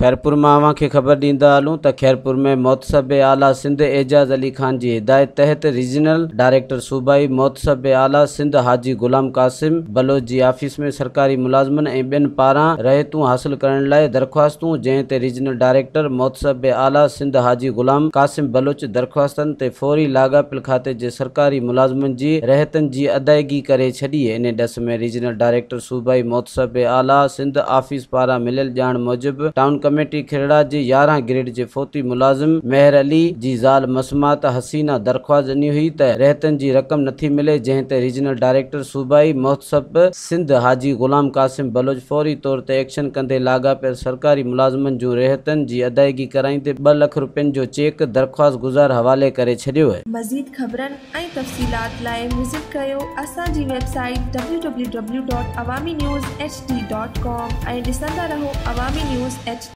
خيرپور مان اوهان کي خبر ڏيندا هلون ته خيرپور ۾ محتسب اعليٰ سنڌ اعجاز علي خان جي هدايت تحت ريجنل ڊائريڪٽر صوبائي محتسب اعليٰ سنڌ حاجي غلام قاسم بلوچ جي آفيس ۾ سرڪاري ملازمن ۽ ٻين پاران رعايتون حاصل ڪرڻ لاء درخواستون جنهن تي ريجنل ڊائريڪٽر محتسب اعليٰ سنڌ حاجي غلام قاسم بلوچ درخواستن تي فوري لاڳاپيل کاتي جي سرڪاري ملازمن جي رعايتن جي ادائيگي ڪري ڇڏي. انهي ڏس ۾ ريجنل ڊائريڪٽر صوبائي محتسب اعليٰ سنڌ آفيس پاران مليل ڄاڻ موجب ٽائون ڪميٽي کهڙا جي 11 گريڊ جي فوتي ملازم مهر علي جي زال مسمات حسينه درخواست ڏني هئي ته رهتن جي رقم نٿي ملي جنهن تي ريجنل ڊائريڪٽر صوبائي محتسب سنڌ حاجي غلام قاسم بلوچ فوري طور تي ايڪشن ڪندي لاڳاپيل سرڪاري ملازمن جون رهتن جي ادائيگي ڪرائيندي 2 لک روپين جو چيڪ درخواست گذار حوالي ڪري ڇڏيو. مزيد خبرن ۽ تفصيلات لاء وزٽ ڪريو اسان جي web site www.awaminews hd.com ۽ ڏسندا رهو عوامي نيوز ايڇ.